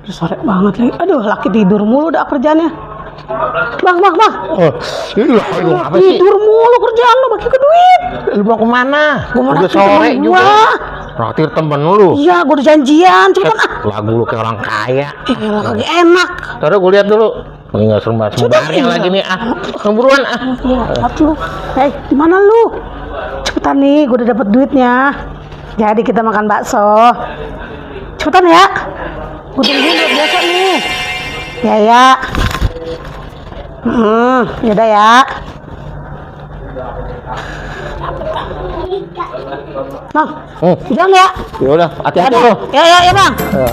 Udah sore banget lagi. Aduh, laki tidur mulu dah kerjaannya. Bang. Oh, lu apa sih? Tidur mulu kerjaan lu, bagi ke duit. Lu mau kemana? Gua mau Udah naktir sore temen juga. gua. Naktir temen lu. Iya, gua udah janjian. Cepetan ah. Lagu lu kayak orang kaya. Elah, lagi enak. Taruh gue lihat dulu. Ini nggak serba sebenarnya lagi nih buruan Lihat lu. Hei, di mana lu? Cepetan nih, gua udah dapet duitnya. Jadi kita makan bakso. Cepetan ya. Gua tungguin buat besok nih. Ya. Yaudah ya. Bang, udah nggak? Ya udah, hati-hati lu. Ya bang. Ya.